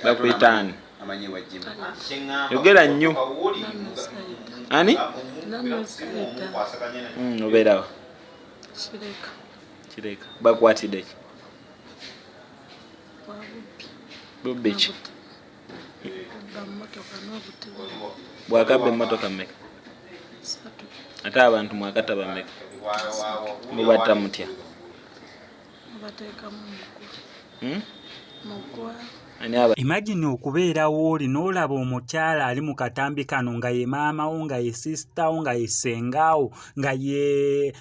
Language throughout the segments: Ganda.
Bakuyita ani? Yogera nnyo. Ani? Obeerawa? Kireka. Bakwatidde ki? Bubbi ki? Bwakabba emmotoka mmeka? Ate abantu mwakata bameka? Mubatta mutya? Hmm? Imagine okubeera wooli n'olaba omukyala ali mu katambi kano nga ye maama wo, nga ye sister wo, nga ye ssenga wo, nga ye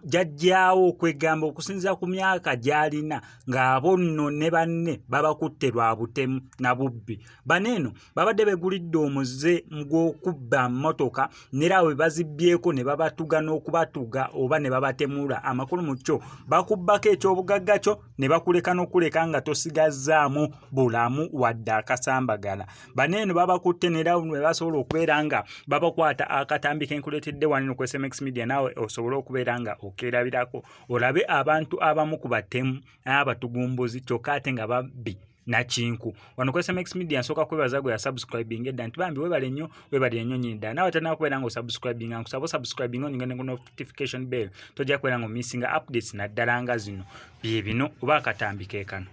jjajjaawo, okwegamba okusinziira ku myaka gy'alina, ng'abo nno ne banne babakutte lwa butemu na bubbi. Bano eno babadde begulidde omuze gw'okubba mmotoka, nera bwe bazibbyeko ne babatuga n'okubatuga oba ne babatemula. Amakulu mu kyo bakubbako eky'obugagga kyo ne bakuleka n'okuleka nga tosigazzaamu bulamu wadde akasambagala. Bano eno babakutte nera bwe basobola okubeera nga babakwata. Akatambi kenkuleetedde wano ku SMX Media naawe osobole okubeera nga okeerabirako, olabe abantu abamu ku batemu abatugumbuzi kyokka ate nga babbi nakinku. Wano ku SMX Media nsooka kwebaza gwe yasubscribing edda nti bambi webale nnyo, webale nnyo nyini ddala. Naawe tanaba kubeera nga osubscribinga, nkusaba osubscribing, onyinga ne notification bell, tojja kubeera nga omissinga updates naddala nga zino. Bye bino oba akatambi ke kano.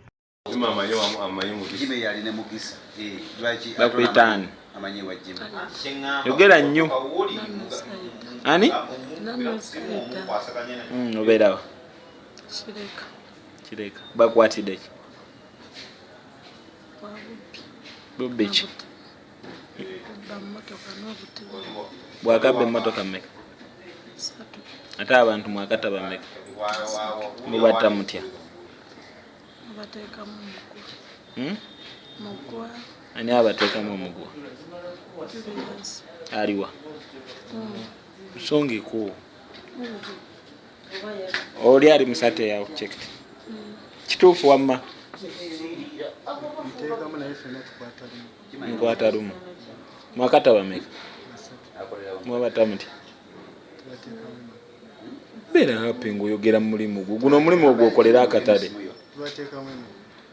Bakuyita ani? Yogera nnyo. Ani? Obeerawa? Kireka. Bakwatidde ki? Bubbi ki? Bwakabba emmotoka mmeka? Ate abantu mwakata bameka? Mubatta mutya? Hmm? Ani abateekamu omuguwa? Aliwa? Nsongeko. Oli ali musate yawo checked. Kituufu wamma? Nkwata lumu. Mwakata bameka? Mwabata mutya? Beera happy ng'oyogera mu mulimu gwo. Guno omulimu ogwo okolera akatale.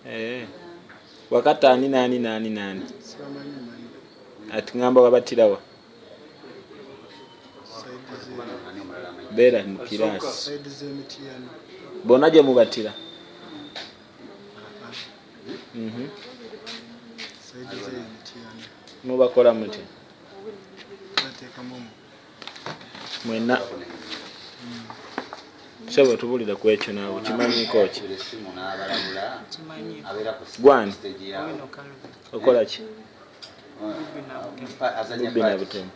Eh. Wakata ani nani nani nani? Ati ngamba wabatirawa? Beera mu kiraasi. Bonna gye mubatira? Mubakola mutya? Mwenna sebo tubulire ku ekyo naawe okimanyiiko ki? Gwani? Okola ki? Bubbi na butemu.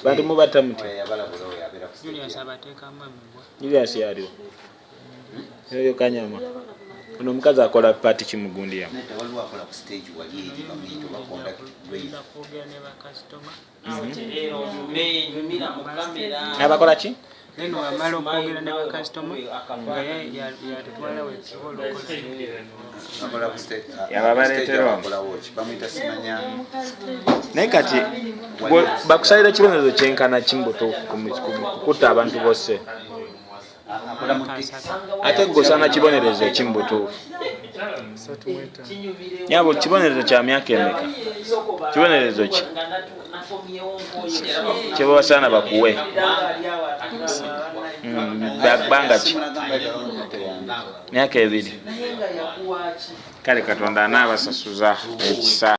Bantu mubatta mutya? Julius yaliwo? Oyo kanyama. Ono omukazi akola part ki mu gundi yamu? Abakola ki? Then wamala okwogera ne bakasitoma nga yatutwala wetusobola okukola. Yababaleetera ono. Naye kati bakusalira ekibonerezo kyenkana ki mu butuufu kutta abantu bosse? Ate gwe osaana kibonerezo ki mu butuufu? Nyabo, kibonerezo kya myaka emeka? Kibonerezo ki kyeba basaana bakuwe? Bbanga ki? Myaka 2. Kale Katonda anaabasasuza ekisa.